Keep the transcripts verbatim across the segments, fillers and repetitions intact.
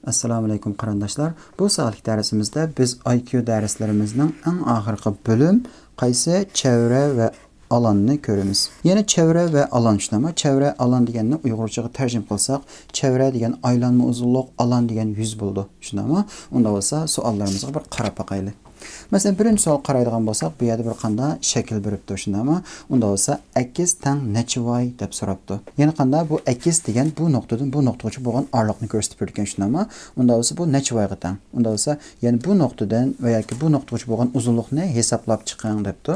ئەسسالامۇئەلەيكۇم قېرىنداشلار. بۇ سائەتلىك دەرسىمىزدە بىز ئاي كيۇ دەرسلىرىمىزنىڭ ئەڭ ئاخىرقى بۆلۈم، قايسى؟ چەۋرە ۋە ئالاننى كۆرىمىز. يەنى چەۋرە ۋە ئالان، شۇنداقمۇ؟ چەۋرە، ئالان دېگەننى ئۇيغۇرچىغا تەرجىمە قىلساق، چەۋرە دېگەن ئايلانما ئۇزۇنلۇق، ئالان دېگەن يۈز بولىدۇ. شۇنداقمۇ؟ ئۇنداق بولسا سوئاللىرىمىزغا بىر قاراپ باقايلى. مەسىلەن، بىرىنچى سوئال قارايدىغان بولساق، بۇ يەردە بىر قانداق شەكىل بېرىپتۇ، شۇنداقمۇ؟ ئۇنداق بولسا ئەكس تەڭ نەچچە ۋاي دەپ سوراپتۇ. يەنى قانداق؟ بۇ ئەكس دېگەن بۇ نۇقتىدىن بۇ نۇقتىغىچە بولغان ئارىلىقنى كۆرسىتىپ بېرىدىكەن، شۇنداقمۇ؟ ئۇنداق بولسا بۇ نەچچە ۋايغا تەڭ؟ ئۇنداق بولسا يەنى بۇ نۇقتىدىن ۋە ياكى بۇ نۇقتىغىچە بولغان ئۇزۇنلۇقنى ھېسابلاپ چىقىڭ دەپتۇ.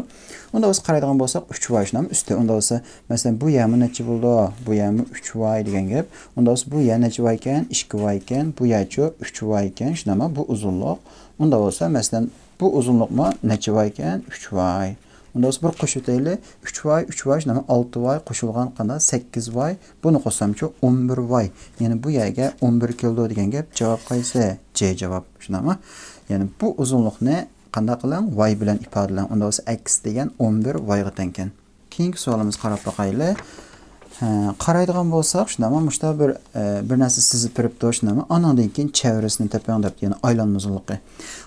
ئۇنداق بولسا قارايدىغان بولساق، ئۈچ ۋاي، شۇنداقمۇ؟ ئۈستى. ئۇنداق بولسا مەسىلەن، بۇ يەرمۇ نەچچە بولىدۇ؟ بۇ يەرمۇ ئۈچ ۋاي دېگەن گەپ. ئۇنداق بولسا بۇ يەر نەچچە ۋاي ئىكەن؟ ئىككى ۋاي ئىكەن. بۇ يەرچۇ؟ ئۈچ ۋاي ئىكەن، شۇنداقمۇ؟ بۇ ئۇزۇنلۇق. ئۇنداق بولسا مەسىلەن، بۇ ئۇزۇنلۇقمۇ نەچچە ۋاي ئىكەن؟ ئۈچ ۋاي. ئۇنداق بولسا بىر قوشۇۋېتەيلى. ئۈچ ۋاي، ئۈچ ۋاي، شۇنداقمۇ؟ ئالتە ۋاي قوشۇلغان قانداق؟ سەككىز ۋاي. بۇنى قوشسامچۇ؟ ئون بىر ۋاي. يەنى بۇ يەرگە ئون بىر كېلىدۇ دېگەن گەپ. جاۋاب قايسى؟ جې جاۋاب. شۇنداقمۇ؟ يەنى بۇ ئۇزۇنلۇقنى قانداق قىلىڭ؟ ۋاي بىلەن ئىپادىلەڭ. ئۇنداق بولسا ئەكس دېگەن ئون بىر ۋايغا تەڭكەن. كېيىنكى سوئالىمىزغا قاراپ باقايلى. ھە، قارايدىغان بولساق، شۇنداقمۇ؟ مۇشتا بىر، ئە، بىر نەرسە سىزىپ بېرىپتۇ، شۇنداقمۇ؟ ئانىڭدىن كېيىن چەۋرىسىنى تېپىڭ دەپتۇ، يەنى ئايلانما ئۇزۇنلۇقى.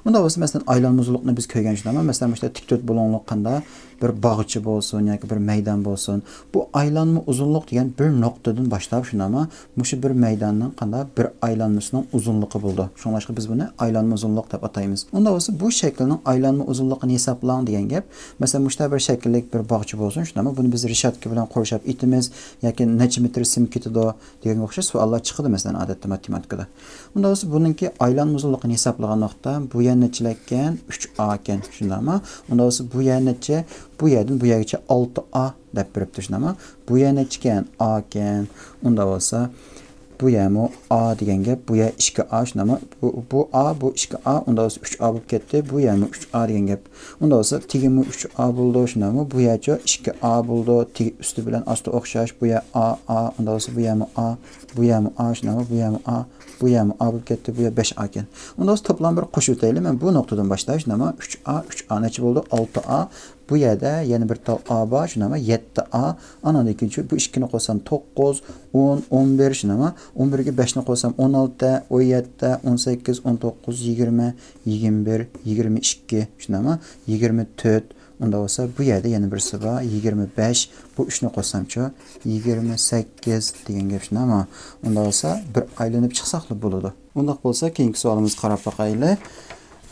ئۇنداق بولسا، مەسىلەن، ئايلانما ئۇزۇنلۇقنى بىز كۆرگەن، شۇنداقمۇ؟ مەسىلەن، مۇشتا تىك تۆت بۇلۇڭلۇق قانداق بىر باغچە بولسۇن ياكى بىر مەيدان بولسۇن، بۇ ئايلانما ئۇزۇنلۇق دېگەن بىر نۇقتىدىن باشلاپ، شۇنداقمۇ؟ مۇشۇ بىر مەيداننىڭ قانداق بىر ئايلانمىسىنىڭ ئۇزۇنلۇقى بولىدۇ. شۇڭلاشقا بىز بۇنى ئايلانما ئۇزۇنلۇق دەپ ئاتايمىز. ئۇنداق بولسا بۇ شەكىلنىڭ ئايلانما ئۇزۇنلۇقىنى ھېسابلاڭ دېگەن گەپ. مەسىلەن، مۇشۇنداق بىر شەكىللىك بىر باغچە بولسۇن، شۇنداقمۇ؟ بۇنى بىز رېشاتكا بىلەن قورشاپ ئېتىمىز ياكى نەچچە مېتىر سىم كېتىدۇ دېگەنگە ئوخشاش سوئاللار چىقىدۇ، مەسىلەن، ئادەتتە ماتېماتىكىدا. ئۇنداق بولسا بۇنىڭكى ئايلانما ئۇزۇنلۇقىنى ھېسابلىغان ۋاقىتتا بۇ يەر نەچچىلەركەن؟ ئۈچ ئا كەن، شۇنداقمۇ؟ ئۇنداق بولسا بۇ يەر نەچچە؟ بۇ يەردىن بۇ يەرگىچە ئالتە ئا دەپ بېرىپتۇ، شۇنداقمۇ؟ بۇ يەر نەچچىكەن؟ ئا كەن. ئۇنداق بولسا بۇ يەرمۇ ئا دېگەن گەپ، بۇ يەر ئىككى ئا، شۇنداقمۇ؟ بۇ، بۇ ئا، بۇ ئىككى ئا، ئۇنداق بولسا ئۈچ ئا بولۇپ كەتتى، بۇ يەرمۇ ئۈچ ئا دېگەن گەپ. ئۇنداق بولسا تېگىمۇ ئۈچ ئا بولىدۇ، شۇنداقمۇ؟ بۇ يەرچۇ؟ ئىككى ئا بولىدۇ، تېگى ئۈستى بىلەن ئاستى ئوخشاش، بۇ يەر ئا، ئا، ئۇنداق بولسا بۇ يەرمۇ ئا، بۇ يەرمۇ ئا، شۇنداقمۇ؟ بۇ يەرمۇ ئا، بۇ يەرمۇ ئا بولۇپ كەتتى، بۇ يەر بەش ئا ئىكەن. ئۇنداق بولسا توپلام بىر قوشۇۋېتەيلى، مەن بۇ نۇقتىدىن باشلاي، شۇنداقمۇ؟ ئۈچ ئا، ئۈچ ئا نەچچە بولىدۇ؟ ئالتە ئا. بۇ يەردە يەنە بىر تال ئا بار، شۇنداقمۇ؟ يەتتە ئا. ئانىڭدىن كېيىن شۇ، بۇ ئىككىنى قوشسام توققۇز، ئون، ئون بىر، شۇنداقمۇ؟ ئون بىرگە بەشنى قوشسام ئون ئالتە، ئون يەتتە، ئون سەككىز، ئون توققۇز، يىگىرمە، يىگىرمە بىر، يىگىرمە ئىككى، شۇنداقمۇ؟ يىگىرمە تۆت. ئۇنداق بولسا بۇ يەردە يەنە بىرسى بار، يىگىرمە بەش. بۇ ئۈچنى قوشسامچۇ؟ يىگىرمە سەككىز دېگەن گەپ، شۇنداقمۇ؟ ئۇنداق بولسا بىر ئايلىنىپ چىقساقلا بولىدۇ. ئۇنداق بولسا كېيىنكى سوئالىمىزغا قاراپ باقايلى.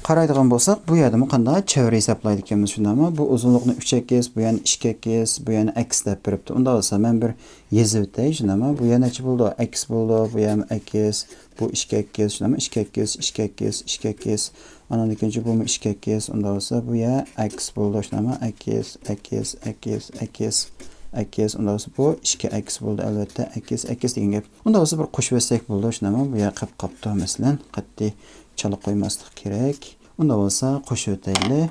قارايدىغان بولساق، بۇ يەردىمۇ قانداق؟ چەۋرە ھېسابلايدىكەنمىز، شۇنداقمۇ؟ بۇ ئۇزۇنلۇقنى ئۈچ ئەكس، بۇ يەرنى ئىككى ئەكس، بۇ يەرنى ئەكس دەپ بېرىپتۇ. ئۇنداق بولسا مەن بىر يېزىۋېتەي، شۇنداقمۇ؟ بۇ يەر نەچچە بولىدۇ؟ ئەكس بولىدۇ، بۇ يەرمۇ ئەكس، بۇ ئىككى ئەكس، شۇنداقمۇ؟ ئىككى ئەكس، ئىككى ئەكس، ئىككى ئەكس. ئانىڭدىن كېيىن بۇمۇ ئىككى ئەكس، ئۇنداق بولسا بۇ يەر ئەكس بولىدۇ، شۇنداقمۇ؟ ئەكس، ئەكس، ئەكس، ئەكس، ئەكس. ئۇنداق بولسا بۇ ئىككى ئەكس بولىدۇ، ئەلۋەتتە، ئەكس، ئەكس دېگەن گەپ. ئۇنداق بولسا بىر قوشۇۋەتسەك بولىدۇ، شۇنداقمۇ؟ بۇ يەر قېلىپ قاپتۇ، مەسىلەن، قەتئىي چالا قويماسلىق كېرەك. ئۇنداق بولسا قوشۇۋېتەيلى.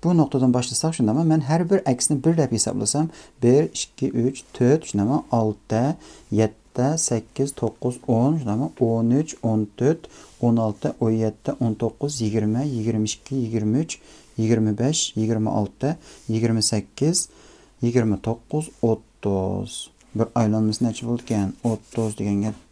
بۇ نۇقتىدىن باشلىساق، شۇنداقمۇ؟ مەن ھەر بىر ئەكسنى بىر دەپ ھېسابلىسام، بىر، ئىككى، ئۈچ، تۆت، شۇنداقمۇ؟ ئالتە، يەتتە، سەككىز، توققۇز، ئون، شۇنداقمۇ؟ ئون ئۈچ، ئون تۆت، ئون ئالتە، ئون يەتتە، ئون توققۇز، يىگىرمە، يىگىرمە ئىككى، يىگىرمە ئۈچ، يىگىرمە بەش، يىگىرمە ئالتە، يىگىرمە سەككىز، يىگىرمە توققۇز، ئوتتۇز. بىر ئايلانمىسى نەچچە بولىدىكەن؟ ئوتتۇز دېگەن گەپ.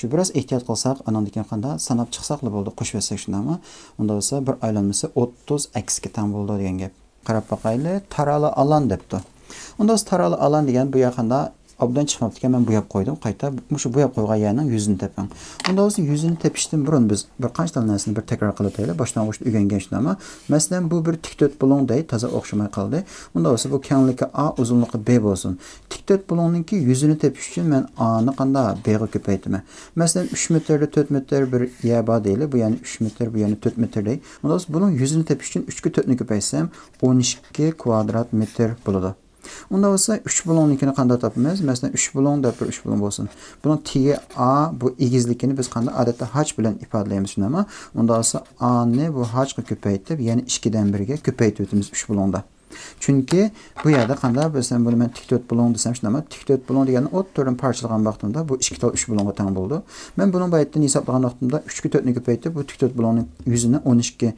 شۇ بىراز ئېھتىيات قىلساق، ئانىڭدىن كېيىن قانداق ساناپ چىقساقلا بولىدۇ، قوشۇۋەتسەك، شۇنداقمۇ؟ ئۇنداق بولسا بىر ئايلانمىسى ئوتتۇز ئەكسكە تەڭ بولىدۇ دېگەن گەپ. قاراپ باقايلى، تارالى ئالان دەپتۇ. ئۇنداق بولسا تارالى ئالان دېگەن بۇ يەر قانداق؟ ئوبدان چىقماپتىكەن، مەن بوياپ قويدۇم قايتا. مۇشۇ بوياپ قويغان يەرنىڭ يۈزىنى تېپىڭ. ئۇنداق بولسا يۈزىنى تېپىشتىن بۇرۇن بىز بىر قانچە تال نەرسىنى بىر تەكرار قىلىۋېتەيلى. باشلانغۇچتا ئۆگەنگەن شۇنداقمۇ؟ مەسىلەن، بۇ بىر تىك تۆت بۇلۇڭ دەي، تازا ئوخشىماي قالدى. ئۇنداق بولسا بۇ كەڭلىكى ئا، ئۇزۇنلۇقى بې بولسۇن. تىك تۆت بۇلۇڭنىڭكى يۈزىنى تېپىش ئۈچۈن مەن ئانى قانداق؟ بېغا كۆپەيتىمەن. مەسىلەن، ئۈچ مېتىردە تۆت مېتىر بىر يەر بار دەيلى. بۇ يەرنى ئۈچ مېتىر، بۇ يەرنى تۆت مېتىر دەي. ئۇنداق بولسا بۇنىڭ يۈزىنى تېپىش ئۈچۈن ئۈچكە تۆتنى كۆپەيتسەم، ئون ئىككى كۋادرات مېتىر بولىدۇ. ئۇنداق بولسا ئۈچ بۇلۇڭنىڭكىنى قانداق تاپىمىز؟ مەسىلەن، ئۈچ بۇلۇڭ دەپ بىر ئۈچ بۇلۇڭ بولسۇن. بۇنىڭ تېگى ئا، بۇ ئېگىزلىكىنى بىز قانداق؟ ئادەتتە ھاچ بىلەن ئىپادىلەيمىز، شۇنداقمۇ؟ ئۇنداق بولسا ئانى بۇ ھاچقا كۆپەيتىپ، يەنە ئىككىدىن بىرگە كۆپەيتىۋېتىمىز ئۈچ بۇلۇڭدا. چۈنكى بۇ يەردە قانداق بىلسەم، بۇنى مەن تىك تۆت بۇلۇڭ دېسەم، شۇنداقمۇ؟ تىك تۆت بۇلۇڭ دېگەننى ئوتتۇرىدىن پارچىلىغان ۋاقتىمدا بۇ ئىككى تال ئۈچ بۇلۇڭغا تەڭ بولىدۇ. مەن بۇنىڭ بايىتىدىن ھېسابلىغان ۋاقتىمدا ئۈچكە تۆتنى كۆپەيتىپ، بۇ تىك تۆت بۇلۇڭنىڭ يۈزىنى ئون ئىككى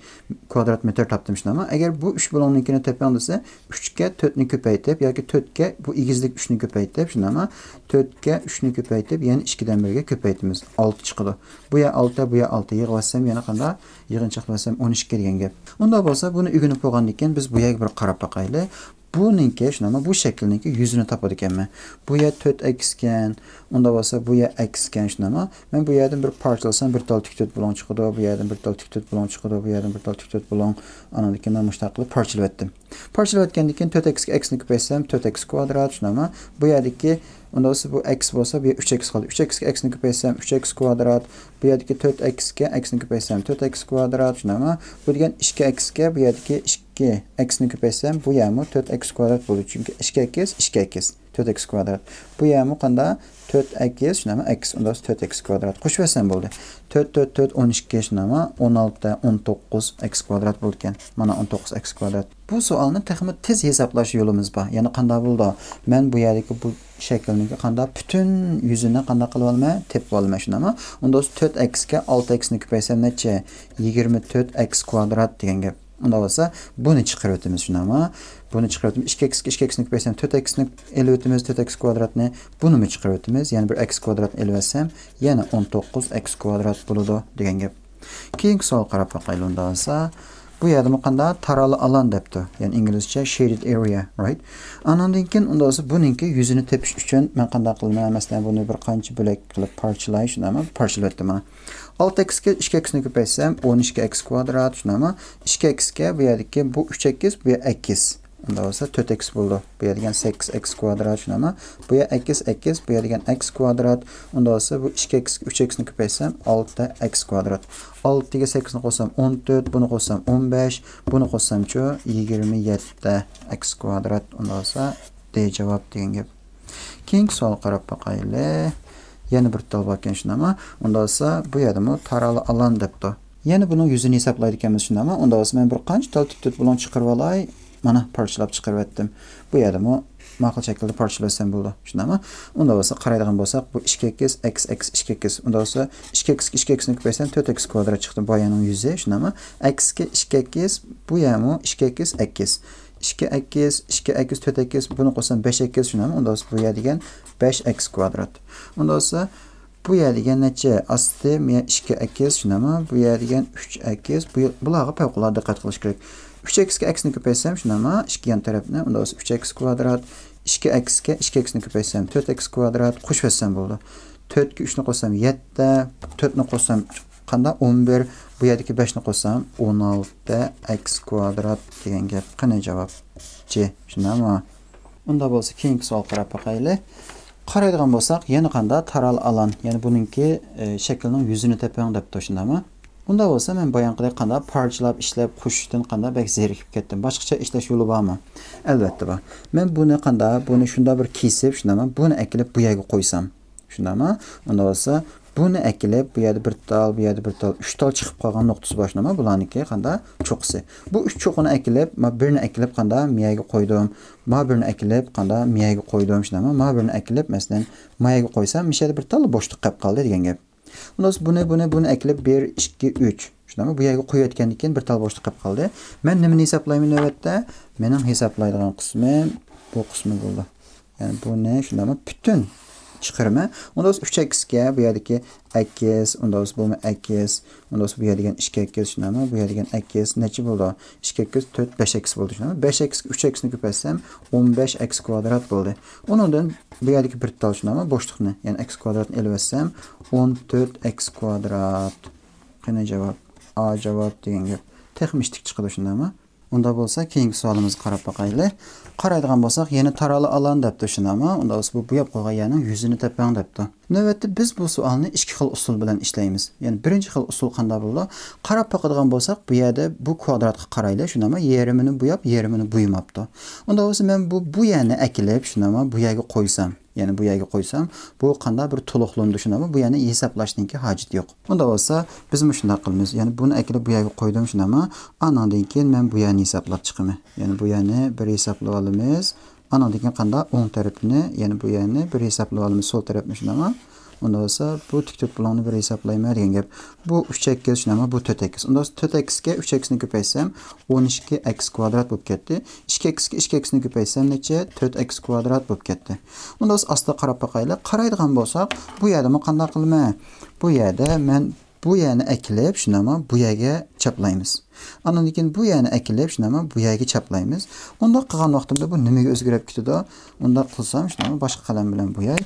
كۋادرات مېتىر تاپتىم، شۇنداقمۇ؟ ئەگەر بۇ ئۈچ بۇلۇڭنىڭكىنى تېپىڭ دېسە، ئۈچكە تۆتنى كۆپەيتىپ ياكى تۆتكە بۇ ئېگىزلىك ئۈچنى كۆپەيتىپ، شۇنداقمۇ؟ تۆتكە ئۈچنى كۆپەيتىپ، يەنە ئىككىدىن بىرگە كۆپەيتىمىز. ئالتە چىقىدۇ. بۇ يەر ئالتە، بۇ يەر ئالتە. يىغىۋەتسەم يەنە قانداق؟ يىغىنچاقلىۋەتسەم ئون ئىككى دېگەن گەپ. ئۇنداق بولسا، بۇنى ئۆگىنىپ بولغاندىن كېيىن بىز بۇ يەرگە بىر قاراپ باقايلى. بۇنىڭكى، شۇنداقمۇ؟ بۇ شەكىلنىڭكى يۈزىنى تاپىدىكەنمەن. بۇ يەر تۆت ئەكس ئىكەن، ئۇنداق بولسا بۇ يەر ئەكس ئىكەن، شۇنداقمۇ؟ مەن بۇ يەردىن بىر پارچىلىسام، بىر تال تىك تۆت بۇلۇڭ چىقىدۇ، بۇ يەردىن بىر تال تىك تۆت بۇلۇڭ چىقىدۇ، بۇ يەردىن بىر تال تىك تۆت بۇلۇڭ. ئانىڭدىن كېيىن مانا مۇشۇنداق قىلىپ پارچىلىۋەتتىم. پارچىلىۋەتكەندىن كېيىن تۆت ئەكسكە ئەكسنى كۆپەيتسەم، تۆت ئەكس كۋادرات، شۇنداقمۇ؟ بۇ يەردىكى، ئۇنداق بولسا بۇ ئەكس بولسا، بۇ يەر ئۈچ ئەكس قالدى. ئۈچ ئەكسكە ئەكسنى كۆپەيتسەم، ئۈچ ئەكس كۋادرات. بۇ يەردىكى تۆت ئەكسكە ئەكسنى كۆپەيتسەم، تۆت ئەكس كۋادرات، شۇنداقمۇ؟ بۇ دېگەن ئىككى ئەكسكە، بۇ يەردىكى ئىككى ئەكسنى كۆپەيتسەم، بۇ يەرمۇ تۆت ئەكس كۋادرات بولىدۇ. چۈنكى ئىككى ئەكس، ئىككى ئەكس. تۆت ئەكس كۋادرات. بۇ يەرمۇ قانداق؟ تۆت ئەكس، شۇنداقمۇ؟ ئەكس، ئۇنداق بولسا تۆت ئەكس كۋادرات. قوشۇۋەتسەم بولدى. تۆت، تۆت، تۆت، ئون ئىككى، شۇنداقمۇ؟ ئون ئالتە، ئون توققۇز ئەكس كۋادرات بولىدىكەن. مانا ئون توققۇز ئەكس كۋادرات. بۇ سوئالنى تېخىمۇ تېز ھېسابلاش يولىمىز بار. يەنى قانداق بولىدۇ؟ مەن بۇ يەردىكى بۇ شەكىلنىڭكى قانداق پۈتۈن يۈزىنى قانداق قىلىۋالىمەن؟ تېپىۋالىمەن، شۇنداقمۇ؟ ئۇنداق بولسا تۆت ئەكسكە ئالتە ئەكسنى كۆپەيتسەم نەچچە؟ يىگىرمە تۆت ئەكس كۋادرات دېگەن گەپ. ئۇنداق بولسا، بۇنى چىقىرىۋېتىمىز، شۇنداقمۇ؟ بۇنى چىقىرىۋېتىمىز. ئىككى ئەكسكە ئىككى ئەكسنى كۆپەيتسەم، تۆت ئەكسنى ئېلىۋېتىمىز، تۆت ئەكس كۋادراتنى. بۇنىمۇ چىقىرىۋېتىمىز. يەنە بىر ئەكس كۋادراتنى ئېلىۋەتسەم، يەنە ئون توققۇز ئەكس كۋادرات بولىدۇ دېگەن گەپ. كېيىنكى سوئالغا قاراپ باقايلى ئۇنداق بولسا. بۇ يەردىمۇ قانداق؟ تارالى ئالان دەپتۇ. يەنى ئىنگلىزچە shaded area، right؟ ئانىڭدىن كېيىن ئۇنداق بولسا بۇنىڭكى يۈزىنى تېپىش ئۈچۈن مەن قانداق قىلىمەن؟ مەسىلەن، بۇنى بىر قانچە بۆلەك قىلىپ پارچىلاي، شۇنداقمۇ؟ پارچىلىۋەتتىم مانا. ئالتە ئەكسكە ئىككى ئەكسنى كۆپەيتسەم، ئون ئىككى ئەكس كۋادرات، شۇنداقمۇ؟ ئىككى ئەكسكە بۇ يەردىكى بۇ ئۈچ ئەكس، بۇ يەر ئەكس. ئۇنداق بولسا تۆت ئەكس بولىدۇ. بۇ يەر دېگەن سەككىز ئەكس كۋادرات، شۇنداقمۇ؟ بۇ يەر ئەكس، ئەكس، بۇ يەر دېگەن ئەكس كۋادرات. ئۇنداق بولسا بۇ ئىككى ئەكسكە ئۈچ ئەكسنى كۆپەيتسەم، ئالتە ئەكس كۋادرات. ئالتىگە سەككىزنى قوشسام ئون تۆت، بۇنى قوشسام ئون بەش، بۇنى قوشسامچۇ يىگىرمە يەتتە ئەكس كۋادرات. ئۇنداق بولسا دې جاۋاب دېگەن گەپ. كېيىنكى سوئالغا قاراپ باقايلى. يەنە بىر تال باركەن، شۇنداقمۇ؟ ئۇنداق بولسا بۇ يەردىمۇ تارالى ئالان دەپتۇ. يەنە بۇنىڭ يۈزىنى ھېسابلايدىكەنمىز، شۇنداقمۇ؟ ئۇنداق بولسا مەن بىر قانچە تال تىك تۆت بۇلۇڭ چىقىرىۋالاي. مانا پارچىلاپ چىقىرىۋەتتىم. بۇ يەردىمۇ ماقۇل شەكىلدە پارچىلىۋەتسەم بولىدۇ، شۇنداقمۇ؟ ئۇنداق بولسا قارايدىغان بولساق، بۇ ئىككى ئەكس، ئەكس، ئەكس، ئىككى ئەكس. ئۇنداق بولسا ئىككى ئەكسكە ئىككى ئەكسنى كۆپەيتسەم، تۆت ئەكس كۋادرات چىقتى. بۇ يەرنىڭ يۈزى، شۇنداقمۇ؟ ئەكسكە ئىككى ئەكس، بۇ يەرمۇ ئىككى ئەكس، ئەكس. ئىككى ئەكس، ئىككى ئەكس، تۆت ئەكس، بۇنى قوشسام بەش ئەكس، شۇنداقمۇ؟ ئۇنداق بولسا بۇ يەر دېگەن بەش ئەكس كۋادرات. ئۇنداق بولسا بۇ يەر دېگەن نەچچە؟ ئاستى، مۇ يەر ئىككى ئەكس، شۇنداقمۇ؟ بۇ يەر دېگەن ئۈچ ئەكس. بۇ، بۇلارغا پەۋقۇلئاددە دىققەت قىلىش كېرەك. ئۈچ ئەكسكە ئەكسنى كۆپەيتسەم، شۇنداقمۇ؟ ئىككى يان تەرەپنى، ئۇنداق بولسا ئۈچ ئەكس كۋادرات. ئىككى ئەكسكە ئىككى ئەكسنى كۆپەيتسەم، تۆت ئەكس كۋادرات. قوشۇۋەتسەم بولىدۇ. تۆتكە ئۈچنى قوشسام يەتتە، تۆتنى قوشسام قانداق؟ ئون بىر. بۇ يەردىكى بەشنى قوشسام ئون ئالتە ئەكس كۋادرات دېگەن گەپ. قېنى جاۋاب؟ جې، شۇنداقمۇ؟ ئۇنداق بولسا كېيىنكى سوئالغا قاراپ باقايلى. قارايدىغان بولساق، يەنە قانداق؟ تارالى ئالان، يەنى بۇنىڭكى، ئى، شەكلىنىڭ يۈزىنى تېپىڭ دەپتۇ، شۇنداقمۇ؟ ئۇنداق بولسا مەن بايانقىدەك قانداق پارچىلاپ ئىشلەپ قوشۇشتىن قانداق بەك زېرىكىپ كەتتىم. باشقىچە ئىشلەش يولى بارمۇ؟ ئەلۋەتتە بار. مەن بۇنى قانداق، بۇنى شۇنداق بىر كېسىپ، شۇنداقمۇ؟ بۇنى ئەكېلىپ بۇ يەرگە قويسام، شۇنداقمۇ؟ ئۇنداق بولسا بۇنى ئەكېلىپ بۇ يەردە بىر تال، بۇ يەردە بىر تال، ئۈچ تال چىقىپ قالغان نۇقتىسى بار، شۇنداقمۇ؟ بۇلارنىڭكى قانداق؟ چوققىسى. بۇ ئۈچ چوققىنى ئەكېلىپ، ما بىرنى ئەكېلىپ قانداق؟ ما يەرگە قويدۇم. ما بىرنى ئەكېلىپ قانداق؟ ما يەرگە قويدۇم، شۇنداقمۇ؟ ما بىرنى ئەكېلىپ، مەسىلەن، ما يەرگە قويسام، مۇشۇ يەردە بىر تال بوشلۇق قېلىپ قالدى دېگەن گەپ. ئۇنداق بولسا بۇنى، بۇنى، بۇنى ئەكېلىپ بىر، ئىككى، ئۈچ. شۇنداقمۇ؟ بۇ يەرگە قويۇۋەتكەندىن كېيىن بىر تال بوشلۇق قېلىپ قالدى. مەن نېمىنى ھېسابلايمەن نۆۋەتتە؟ مېنىڭ ھېسابلايدىغان قىسمىم بۇ قىسمى بولىدۇ. يەنى بۇنى شۇنداقمۇ؟ پۈتۈن چىقىرىمەن. ئۇنداق بولسا ئۈچ ئەكسكە بۇ يەردىكى ئەكس، ئۇنداق بولسا بۇمۇ ئەكس، ئۇنداق بولسا بۇ يەر دېگەن ئىككى ئەكس، شۇنداقمۇ؟ بۇ يەر دېگەن ئەكس نەچچە بولىدۇ؟ ئىككى ئەكس تۆت، بەش ئەكس بولدى، شۇنداقمۇ؟ بەش ئەكسكە ئۈچ ئەكسنى كۆپەيتسەم، ئون بەش ئەكس كۋادرات بولدى. ئۇنىڭدىن بۇ يەردىكى بىر تال، شۇنداقمۇ؟ بوشلۇقنى، يەنى ئەكس كۋادراتنى ئېلىۋەتسەم، ئون تۆت ئەكس كۋادرات. قېنى جاۋاب؟ ئا جاۋاب دېگەن گەپ. تېخىمۇ ئىتتىك چىقىدۇ، شۇنداقمۇ؟ ئۇنداق بولسا كېيىنكى سوئالىمىزغا قاراپ باقايلى. قارايدىغان بولساق، يەنە تارالى ئالان دەپتۇ، شۇنداقمۇ؟ ئۇنداق بولسا بۇ بوياپ قويغان يەرنىڭ يۈزىنى تېپىڭ دەپتۇ. نۆۋەتتە بىز بۇ سوئالنى ئىككى خىل ئۇسۇل بىلەن ئىشلەيمىز. يەنى بىرىنچى خىل ئۇسۇل قانداق بولىدۇ؟ قاراپ باقىدىغان بولساق، بۇ يەردە بۇ كۋادراتقا قارايلى، شۇنداقمۇ؟ يېرىمىنى بوياپ، يېرىمىنى بويىماپتۇ. ئۇنداق بولسا مەن بۇ، بۇ يەرنى ئەكېلىپ، شۇنداقمۇ؟ بۇ يەرگە قويسام. يەنى بۇ يەرگە قويسام، بۇ قانداق بىر تولۇقلىنىدۇ، شۇنداقمۇ؟ بۇ يەرنى ھېسابلاشنىڭكى ھاجىتى يوق. ئۇنداق بولسا، بىزمۇ شۇنداق قىلىمىز. يەنى بۇنى ئەكېلىپ بۇ يەرگە قويدۇم، شۇنداقمۇ؟ ئانىڭدىن كېيىن مەن بۇ يەرنى ھېسابلاپ چىقىمەن. يەنى بۇ يەرنى بىر ھېسابلاپ ئالىمىز. ئانىڭدىن كېيىن قانداق؟ ئوڭ تەرىپىنى، يەنى بۇ يەرنى بىر ھېسابلاپ ئالىمىز، سول تەرەپنى، شۇنداقمۇ؟ ئۇنداق بولسا، بۇ تىك تۆت بۇلۇڭنى بىر ھېسابلايمەن دېگەن گەپ. بۇ ئۈچ ئەكس، شۇنداقمۇ؟ بۇ تۆت ئەكس. ئۇنداق بولسا، تۆت ئەكسكە ئۈچ ئەكسنى كۆپەيتسەم، ئون ئىككى ئەكس كۋادرات بولۇپ كەتتى. ئىككى ئەكسكە ئىككى ئەكسنى كۆپەيتسەم نەچچە؟ تۆت ئەكس كۋادرات بولۇپ كەتتى. ئۇنداق بولسا، ئاستىغا قاراپ باقايلى. قارايدىغان بولساق، بۇ يەردىمۇ قانداق قىلىمەن؟ بۇ يەردە مەن بۇ يەرنى ئەكېلىپ، شۇنداقمۇ؟ بۇ يەرگە چاپلايمىز. ئاندىن كېيىن بۇ يەرنى ئەكېلىپ، شۇنداقمۇ؟ بۇ يەرگە چاپلايمىز. ئۇنداق قىلغان ۋاقتىمدا بۇ نېمىگە ئۆزگىرىپ كېتىدۇ؟ ئۇنداق قىلسام، شۇنداقمۇ؟ باشقا قەلەم بىلەن بوياي.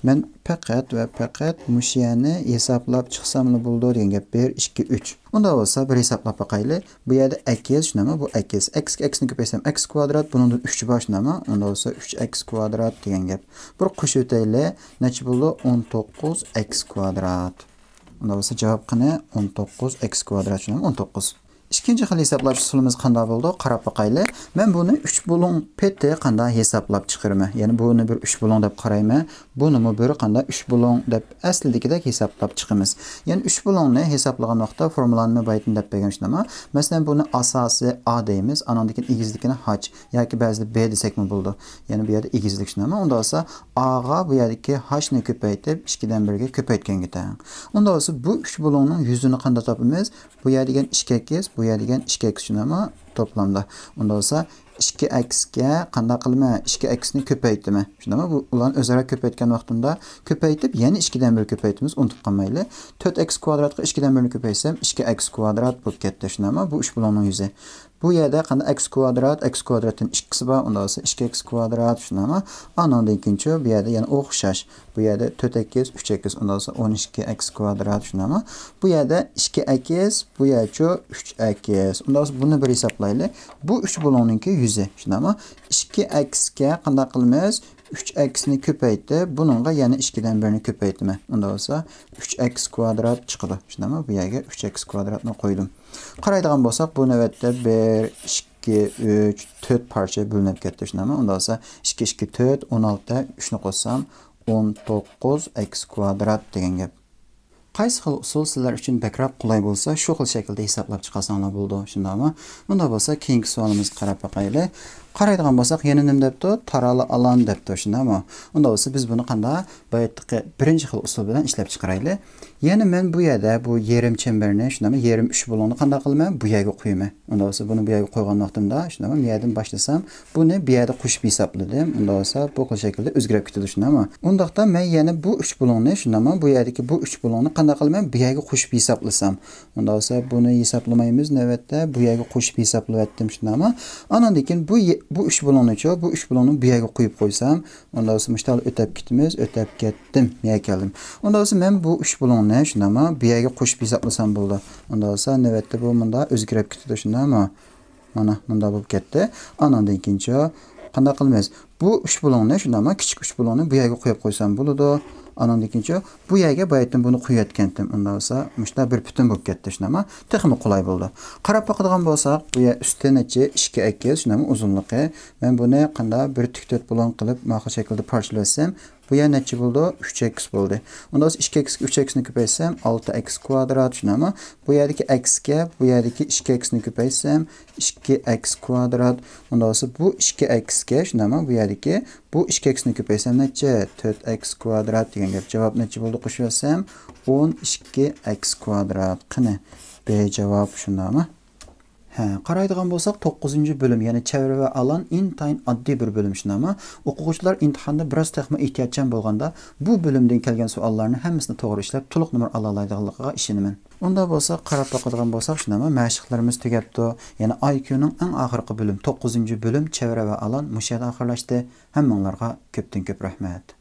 مەن پەقەت ۋە پەقەت مۇشۇ يەرنى ھېسابلاپ چىقساملا بولىدۇ دېگەن گەپ. بىر، ئىككى، ئۈچ. ئۇنداق بولسا، بىر ھېسابلاپ باقايلى. بۇ يەردە ئەكس، شۇنداقمۇ؟ بۇ ئەكس. ئەكسكە ئەكسنى كۆپەيتسەم، ئەكس كۋادرات، بۇنىڭدىن ئۈچ بار، شۇنداقمۇ؟ ئۇنداق بولسا، ئۈچ ئەكس كۋادرات دېگەن گەپ. بىر قوشۇۋېتەيلى. نەچچە بولدى؟ ئون توققۇز ئەكس كۋادرات. ئۇنداق بولسا، جاۋاب قېنى؟ ئون توققۇز ئەكس كۋادرات، شۇنداقمۇ؟ ئون توققۇز. ئىككىنچى خىل ھېسابلاش ئۇسۇلىمىز قانداق بولىدۇ؟ قاراپ باقايلى. مەن بۇنى ئۈچ بۇلۇڭ پېتى قانداق ھېسابلاپ چىقىرىمەن؟ يەنى بۇنى بىر ئۈچ بۇلۇڭ دەپ قارايمەن. بۇنىمۇ بىر قانداق ئۈچ بۇلۇڭ دەپ ئەسلىدىكىدەك ھېسابلاپ چىقىمىز. يەنى ئۈچ بۇلۇڭنى ھېسابلىغان ۋاقىتتا فورمۇلانى بايىتىن دەپ بەرگەن، شۇنداقمۇ؟ مەسىلەن، بۇنى ئاساسى ئا دەيمىز، ئانىڭدىن كېيىن ئېگىزلىكىنى ھاچ ياكى بەزىدە بې دېسەكمۇ بولىدۇ. يەنى بۇ يەردە ئېگىزلىك، شۇنداقمۇ؟ ئۇنداق بولسا، ئاغا بۇ يەردىكى ھاچنى كۆپەيتىپ، ئىككىدىن بىرگە كۆپەيتكەنگە تەڭ. ئۇنداق بولسا، بۇ ئۈچ بۇلۇڭنىڭ يۈزىنى قانداق تاپىمىز؟ بۇ يەر دېگەن ئىككى ئەكس، بۇ يەر دېگەن ئىككى ئەكس، شۇنداقمۇ؟ توپلامدا. ئۇنداق بولسا، ئىككى ئەكسكە قانداق قىلىمەن؟ ئىككى ئەكسنى كۆپەيتىمەن. شۇنداقمۇ؟ بۇ، ئۇلارنى ئۆزئارا كۆپەيتكەن ۋاقتىمدا، كۆپەيتىپ، يەنە ئىككىدىن بىر كۆپەيتىمىز، ئۇنتۇپ قالمايلى. تۆت ئەكس كۋادراتقا ئىككىدىن بىرنى كۆپەيتسەم، ئىككى ئەكس كۋادرات بولۇپ كەتتى. شۇنداقمۇ؟ بۇ ئۈچ بۇلۇڭنىڭ يۈزى. بۇ يەردە قانداق؟ ئەكس كۋادرات، ئەكس كۋادراتتىن ئىككىسى بار، ئۇنداق بولسا، ئىككى ئەكس كۋادرات، شۇنداقمۇ؟ ئانىڭدىن كېيىنچۇ، بۇ يەردە يەنە ئوخشاش. بۇ يەردە تۆت ئەكس، ئۈچ ئەكس، ئۇنداق بولسا، ئون ئىككى ئەكس كۋادرات، شۇنداقمۇ؟ بۇ يەردە ئىككى ئەكس، بۇ يەرچۇ ئۈچ ئەكس. ئۇنداق بولسا، بۇنى بىر ھېسابلايلى. بۇ ئۈچ بۇلۇڭنىڭكى يۈزى، شۇنداقمۇ؟ ئىككى ئەكسكە قانداق قىلىمىز؟ ئۈچ ئەكسنى كۆپەيتىپ، بۇنىڭغا يەنە ئىككىدىن بىرنى كۆپەيتىمەن. ئۇنداق بولسا، ئۈچ ئەكس كۋادرات چىقىدۇ. شۇنداقمۇ؟ بۇ يەرگە ئۈچ ئەكس كۋادراتنى قويدۇم. قارايدىغان بولساق، بۇ نۆۋەتتە بىر، ئىككى، ئۈچ، تۆت پارچە بۆلۈنۈپ كەتتى. شۇنداقمۇ؟ ئۇنداق بولسا، ئىككى، ئىككى، تۆت، ئون ئالتە، ئۈچنى قوشسام، ئون توققۇز ئەكس كۋادرات دېگەن گەپ. قايسى خىل ئۇسۇل سىلەر ئۈچۈن بەكرەك قولاي بولسا، شۇ خىل شەكىلدە ھېسابلاپ چىقارساڭلار بولىدۇ، شۇنداقمۇ؟ ئۇنداق بولسا، كېيىنكى سوئالىمىزغا قاراپ باقايلى. قارايدىغان بولساق، يەنە نېمە دەپتۇ؟ تارالى ئالان دەپتۇ، شۇنداقمۇ؟ ئۇنداق بولسا، بىز بۇنى قانداق؟ باياتقى بىرىنچى خىل ئۇسۇل بىلەن ئىشلەپ چىقىرايلى. يەنە مەن بۇ يەردە بۇ يېرىم چەمبەرنى، شۇنداقمۇ؟ يېرىم ئۈچ بۇلۇڭنى قانداق قىلىمەن؟ بۇ يەرگە قويىمەن. ئۇنداق بولسا، بۇنى بۇ يەرگە قويغان ۋاقتىمدا، شۇنداقمۇ؟ بۇ يەردىن باشلىسام، بۇنى بۇ يەردە قوشۇپ ھېسابلىدىم. ئۇنداق بولسا، بۇ خىل شەكىلدە ئۆزگىرىپ كېتىدۇ، شۇنداقمۇ؟ ئۇنداقتا مەن يەنە بۇ ئۈچ بۇلۇڭنى، شۇنداقمۇ؟ بۇ يەردىكى بۇ ئۈچ بۇلۇڭنى قانداق قىلىمەن؟ بۇ يەرگە قوشۇپ ھېسابلىسام. ئۇنداق بولسا، بۇنى ھېسابلىمايمىز، نۆۋەتتە بۇ يەرگە قوشۇپ ھېسابلىۋەتتىم، شۇنداقمۇ؟ ئاناندىن كېيىن بۇ يە-، بۇ ئۈچ بۇلۇڭنىچۇ، بۇ ئۈچ بۇلۇڭنى بۇ يەرگە قويۇپ قويسام، ئۇنداق بولسا، مۇشتال ئۆتەپ كېتىمىز، ئۆتەپ كەتتىم، يەنە كەلدىم. ئۇنداق بولسا، مەن بۇ ئۈچ بۇلۇڭنى، شۇنداقمۇ؟ بۇ يەرگە قوشۇپ ھېسابلىسام بولىدۇ. ئۇنداق بولسا، نۆۋەتتە بۇ مۇنداق ئۆزگىرىپ كېتىدۇ، شۇنداقمۇ؟ مانا، مۇنداق بولۇپ كەتتى. ئاناندىن كېيىنچۇ، قانداق قىلىمىز؟ بۇ ئۈچ بۇلۇڭنى، شۇنداقمۇ؟ كىچىك ئۈچ بۇلۇڭنى بۇ يەرگە قويۇپ قويسام بولىدۇ. ئاناندىن كېيىنچۇ، بۇ يەرگە باياتتىن بۇنى قويۇۋەتكەنتىم. ئۇنداق بولسا، مۇشۇنداق بىر پۈتۈن بولۇپ كەتتى، شۇنداقمۇ؟ تېخىمۇ قولاي بولىدۇ. قاراپ باقىدىغان بولساق، بۇ يەر ئۈستى نەچچە؟ ئىككى ئەكس، شۇنداقمۇ؟ ئۇزۇنلۇقى. مەن بۇنى قانداق؟ بىر تىك تۆت بۇلۇڭ قىلىپ، ماقۇل شەكىلدە پارچىلىۋەتسەم، بۇ يەر نەچچە بولىدۇ؟ ئۈچ ئەكس بولدى. ئۇنداق بولسا، ئىككى ئەكسكە ئۈچ ئەكسنى كۆپەيتسەم، ئالتە ئەكس كۋادرات، شۇنداقمۇ؟ بۇ يەردىكى ئەكسكە بۇ يەردىكى ئىككى ئەكسنى كۆپەيتسەم، ئىككى ئەكس كۋادرات. ئۇنداق بولسا، بۇ ئىككى ئەكسكە، شۇنداقمۇ؟ بۇ يەردىكى بۇ ئىككى ئەكسنى كۆپەيتسەم نەچچە؟ تۆت ئەكس كۋادرات دېگەن گەپ. جاۋاب نەچچە بولدى؟ قوشۇۋەتسەم، ئون ئىككى ئەكس كۋادرات. قېنى، بى جاۋاب، شۇنداقمۇ؟ ھە، قارايدىغان بولساق، توققۇزىنچى بۆلۈم، يەنى چەۋرە ۋە ئالان ئىنتايىن ئاددىي بىر بۆلۈم، شۇنداقمۇ؟ ئوقۇغۇچىلار ئىمتىھاندا بىراز تېخىمۇ ئېھتىياتچان بولغاندا، بۇ بۆلۈمدىن كەلگەن سوئاللارنى ھەممىسىنى توغرا ئىشلەپ، تولۇق نومۇر ئالالايدىغانلىقىغا ئىشىنىمەن. ئۇنداق بولسا، قاراپ باقىدىغان بولساق، شۇنداقمۇ؟ مەشىقلىرىمىز تۈگەپتۇ. يەنى ئاي كيۇنىڭ ئەڭ ئاخىرقى بۆلۈم، توققۇزىنچى بۆلۈم، چەۋرە ۋە ئالان مۇشۇ يەردە ئاخىرلاشتى. ھەممىڭلارغا كۆپتىن كۆپ رەھمەت.